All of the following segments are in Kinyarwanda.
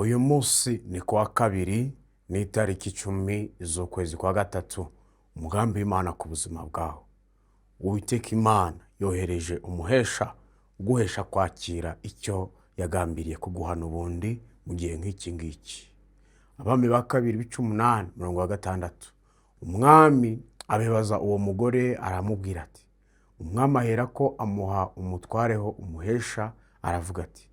Uyu munsi ni kuwa kabiri, ni itariki 10 z'ukwezi kwa gatatu. Umugambi w'Imana ku buzima bwawe. Uwiteka Imana yohereje umuhesha uguhesha kwakira icyo yagambiriye kuguha n'ubundi mu gihe nk'iki ngiki. Abami ba kabiri ibice 8 mirongo wa 6. Umwami abibaza uwo mugore aramubwira ati, umwami ahera ko amuha umutwareho umuhesha aravuga ati,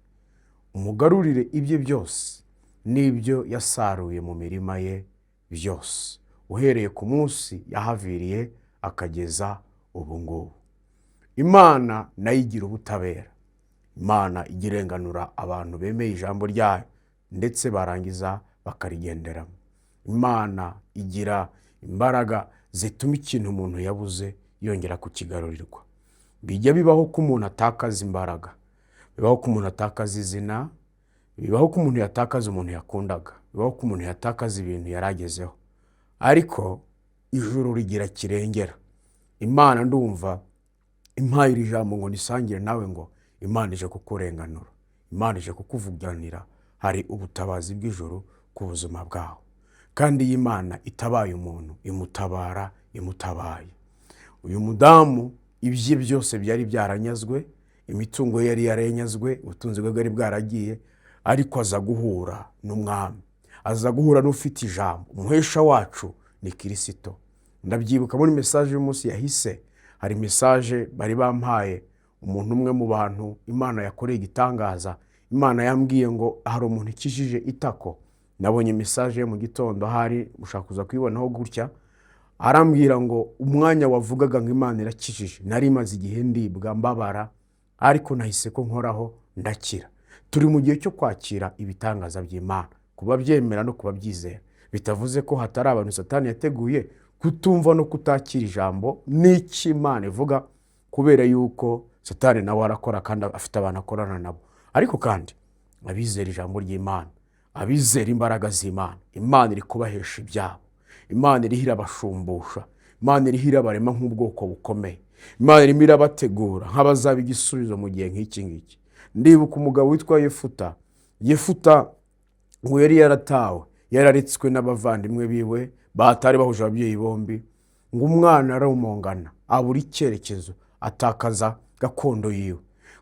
umugarurire ibye byose n'ibyo yasaruye mu mirima ye byose, uhereye ku munsi yahaviriye akageza ubu ngubu. Imana nayo igira ubutabera. Imana ijya irenganura abantu bemeye ijambo ryayo ndetse barangiza bakarigenderamo. Imana igira imbaraga zituma ikintu umuntu yabuze yongera kukigarurirwa. Bijya bibaho ko umuntu atakaza imbaraga, bibaho ko umuntu atakaza izina, bibaho ko umuntu yatakaza umuntu yakundaga, bibaho ko umuntu yatakaza ibintu yari agezeho, ariko ijuru rigira kirengera. Imana ndumva impaye iri jambo ngo nisangire nawe ngo Imana ije kukurenganura, Imana ije kukuvuganira. Hari ubutabazi bw'ijuru ku buzima bwawe, kandi iyo Imana itabaye umuntu imutabara imutabaye. Uyu mudamu ibye byose byari byaranyazwe, imitungo ye yari yaranyazwe, ubutunzi bwe bwari bwaragiye, ariko aza guhura n'umwami, aza guhura n'ufite ijambo. Umuhesha wacu ni Kirisito. Ndabyibuka muri message y'umunsi yahise, hari message bari bampaye, umuntu umwe mu bantu Imana yakoreye igitangaza. Imana yambwiye ngo hari umuntu ikijije itako. Nabonye message ye mu gitondo, ahari ushaka kuza kuyibonaho gutya. Arambwira ngo umwanya wavugaga ngo Imana irakijije, nari maze igihe ndibwa mbabara, ariko nahise ko nkoraho ndakira. Turi mu gihe cyo kwakira ibitangaza by'Imana, kuba byemera no kuba byizera. Bitavuze ko hatari abantu Satani yateguye kutumva no kutakira ijambo n'icyo Imana ivuga, kubera yuko Satani nawe arakora kandi afite abantu akorana nabo. Ariko kandi abizera ijambo ry'Imana, abizera imbaraga z'Imana, Imana iri kubahesha ibyabo, Imana iriho irabashumbusha, Imana iriho irabarema nk'ubwoko bukomeye, Imana irimo irabategura nk'abazaba igisubizo mu gihe nk'iki ngiki. Ndibuka umugabo witwa Yefuta. Yefuta ngo yari yaratawe, yararetswe n'abavandimwe biwe batari bahuje ababyeyi bombi, ngo umwana aramungana abura icyerekezo, atakaza gakondo yiwe.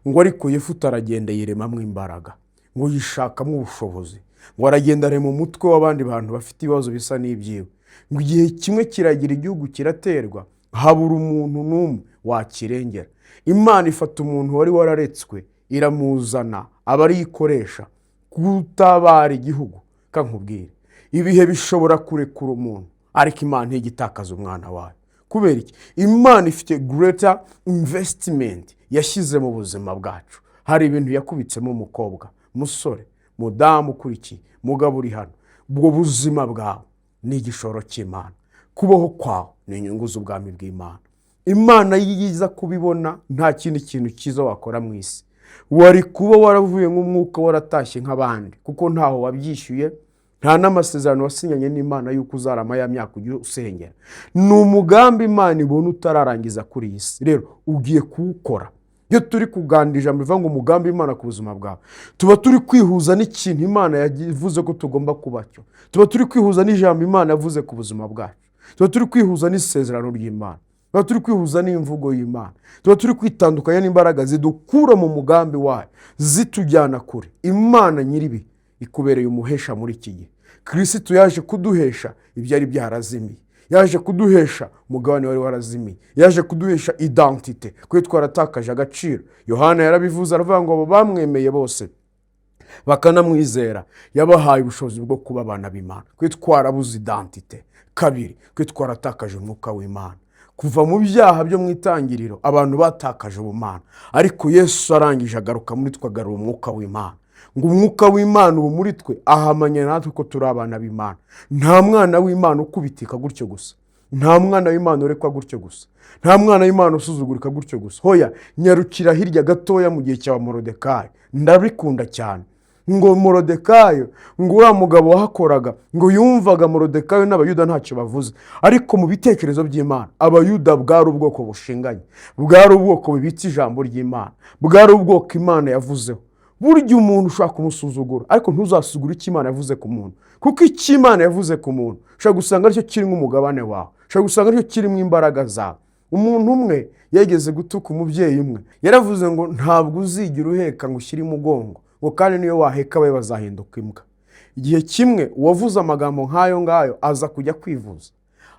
Ngo ariko Yefuta aragenda yiremamo imbaraga, ngo yishakamo ubushobozi, ngo aragenda arema umutwe w'abandi bantu bafite ibibazo bisa n'ibyiwe. Ngo igihe kimwe kiragira igihugu kiraterwa, habura umuntu n'umwe wakirengera. Imana ifata umuntu wari wararetswe iramuzana, aba ariyikoresha gutabara igihugu. Kankubwire, ibihe bishobora kurekura umuntu, ariko Imana ntijya umwana wayo. Kubera iki? Imana ifite greater investment yashyize mu buzima bwacu. Hari ibintu yakubitsemo umukobwa, musore, mudamu ukurikiye, mugabo uri hano. Ubwo buzima bwawe ni igishoro cy'Imana. Kubaho kwawe ni inyungu z'ubwami bw'Imana. Imana yiza kubibona, nta kindi kintu cyiza wakora mu isi. Wari kuba waravuye nk'umwuka, waratashye nk'abandi, kuko ntaho wabyishyuye, nta n'amasezerano wasinyanye n'Imana y'uko uzarama ya myaka ujya usengera. Ni umugambi Imana ibona utararangiza kuri iyi si, rero ugiye kuwukora. Iyo turi kuganira ijambo rivuga ngo umugambi w'Imana ku buzima bwawe, tuba turi kwihuza n'ikintu Imana yavuze ko tugomba kuba cyo, tuba turi kwihuza n'ijambo Imana yavuze ku buzima bwacu, tuba turi kwihuza n'isezerano ry'Imana, tuba turi kwihuza n'imvugo y'Imana, tuba turi kwitandukanya n'imbaraga zidukura mu mugambi wayo zitujyana kure. Imana nyiribi ikubereye umuhesha muri iki gihe. Kirisitu yaje kuduhesha ibyari byarazimiye, yaje kuduhesha umugabane wari warazimiye, yaje kuduhesha identité kuko twaratakaje agaciro. Yohana yarabivuze, aravuga ngo abo bamwemeye bose bakanamwizera yabahaye ubushobozi bwo kuba abana b'Imana. Kuko twarabuze identité. Kabiri, kuko twaratakaje umwuka w'Imana. Kuva mu byaha byo mu itangiriro abantu batakaje ubumana, ariko Yesu arangije agaruka muri twe, agarura umwuka w'Imana. Ngo umwuka w'Imana ubu muri twe ahamanya natwe ko turi abana b'Imana. Nta mwana w'Imana ukubitika gutyo gusa, nta mwana w'Imana urekwa gutyo gusa, nta mwana w'Imana usuzugurika gutyo gusa. Hoya, nyarukira hirya gatoya mu gihe cya Morodekayi, ndabikunda cyane. Ngo Morodekayo, ngo uriya mugabo wahakoraga, ngo yumvaga Morodekayo n'Abayuda ntacyo bavuze, ariko mu bitekerezo by'Imana Abayuda bwari ubwoko bushinganye, bwari ubwoko bubitse ijambo ry'Imana, bwari ubwoko Imana yavuzeho. Burya umuntu ushobora kumusuzugura, ariko ntuzasuzugure icyo Imana yavuze ku muntu, kuko icyo Imana yavuze ku muntu ushobora gusanga aricyo kirimo umugabane wawe, ushobora gusanga aricyo kirimo imbaraga zawe. Umuntu umwe yageze gutuka umubyeyi umwe, yaravuze ngo ntabwo uzigira uheka ngo ushyire umugongo, ngo kandi niyo waheka abawe bazahinduka imbwa. Igihe kimwe uwavuze amagambo nk'ayo ngayo aza kujya kwivuza.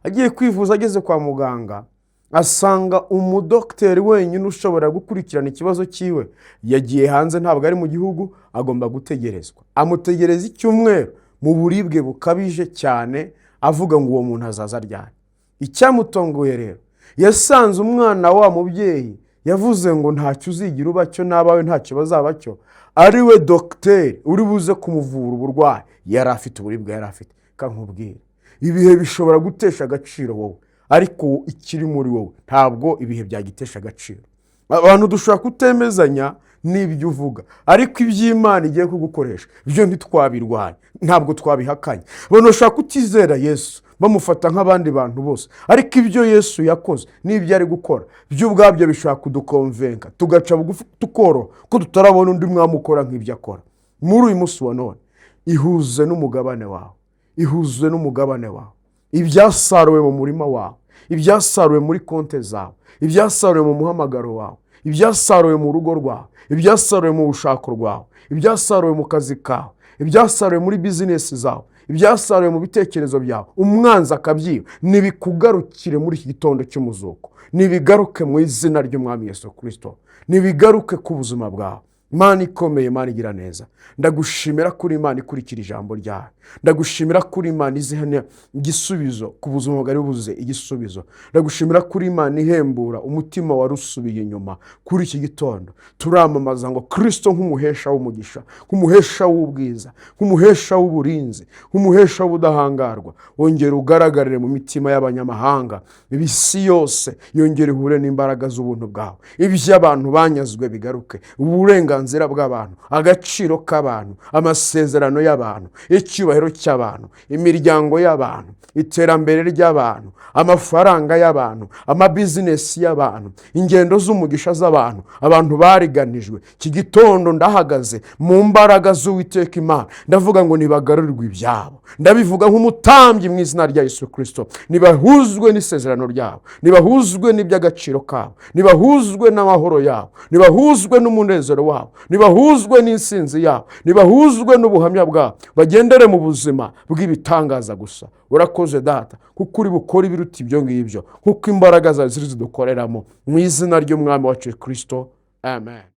Agiye kwivuza, ageze kwa muganga asanga umudogiteri wenyine ushobora gukurikirana ikibazo cyiwe yagiye hanze, ntabwo ari mu gihugu, agomba gutegerezwa. Amutegereza icyumweru mu buribwe bukabije cyane, avuga ngo uwo muntu azaza aryamye. Icyamutongoye rero, yasanze umwana wa mubyeyi yavuze ngo ntacyo uzigira uba cyo n'abawe ntacyo bazaba cyo, ari we dogiteri uri buze kumuvura uburwayi yari afite, uburibwe yari afite. Kankubwira, ibihe bishobora gutesha agaciro wowe, ariko ikiri muri wowe ntabwo ibihe byagitesha agaciro. Abantu dushobora kutemezanya n'ibyo uvuga, ariko iby'Imana igiye kugukoresha byo ntitwabirwanya, ntabwo twabihakanye. Abantu bashobora kutizera Yesu, bamufata nk'abandi bantu bose, ariko ibyo Yesu yakoze n'ibyo ari gukora byo ubwabyo bishobora kudukonvenka, tugaca bugufi, tukoroha ko tutarabona undi mwami ukora nk'ibyo akora. Muri uyu munsi wa none, ihuze n'umugabane wawe, ihuze n'umugabane wawe, ibyasaruwe mu murima wawe, ibyasaruwe muri konti zawe, ibyasaruwe mu muhamagaro wawe, ibyasaruwe mu rugo rwawe, ibyasaruwe mu bushako rwawe, ibyasaruwe mu kazi kawe, ibyasaruwe muri bizinesi zawe, ibyasaruwe mu bitekerezo byawe, umwanzi akabyiba, nibikugarukire muri iki gitondo cy'umuzuko, nibigaruke mu izina ry'Umwami Yesu Kirisito, nibigaruke ku buzima bwawe. Imana ikomeye, Imana igira neza, ndagushimira kuri Imana ikurikira ijambo ryawe. Ndagushimira kuri Imana izihana igisubizo ku buzima bwari bubuze igisubizo. Ndagushimira kuri Imana ihembura umutima wari usubiye inyuma. Kuri iki gitondo turamamaza ngo Kirisito nk'umuhesha w'umugisha, nk'umuhesha w'ubwiza, nk'umuhesha w'uburinzi, nk'umuhesha w'ubudahangarwa, wongera ugaragarire mu mitima y'abanyamahanga. Isi yose yongera ihure n'imbaraga z'ubuntu bwawe. Iby'abantu banyazwe bigaruke, uburenganzira bw'abantu, agaciro k'abantu, amasezerano y'abantu, icyubahiro cy'abantu, imiryango y'abantu, iterambere ry'abantu, amafaranga y'abantu, amabizinesi y'abantu, ingendo z'umugisha z'abantu, abantu bariganijwe. Iki gitondo ndahagaze mu mbaraga z'Uwiteka Imana, ndavuga ngo nibagarurirwe ibyabo. Ndabivuga nk'umutambyi mu izina rya Yesu Kirisito. Nibahuzwe n'isezerano ryabo, nibahuzwe n'iby'agaciro kabo, nibahuzwe n'amahoro yabo, nibahuzwe n'umunezero wabo, nibahuzwe n'insinzi yabo, nibahuzwe n'ubuhamya bwabo, bagendere mu buzima bw'ibitangaza gusa. Urakoze Data, kuko uri bukore ibiruta ibyo ngibyo, kuko imbaraga zawe ziri zidukoreramo, mu izina ry'Umwami wacu Kirisito, amen.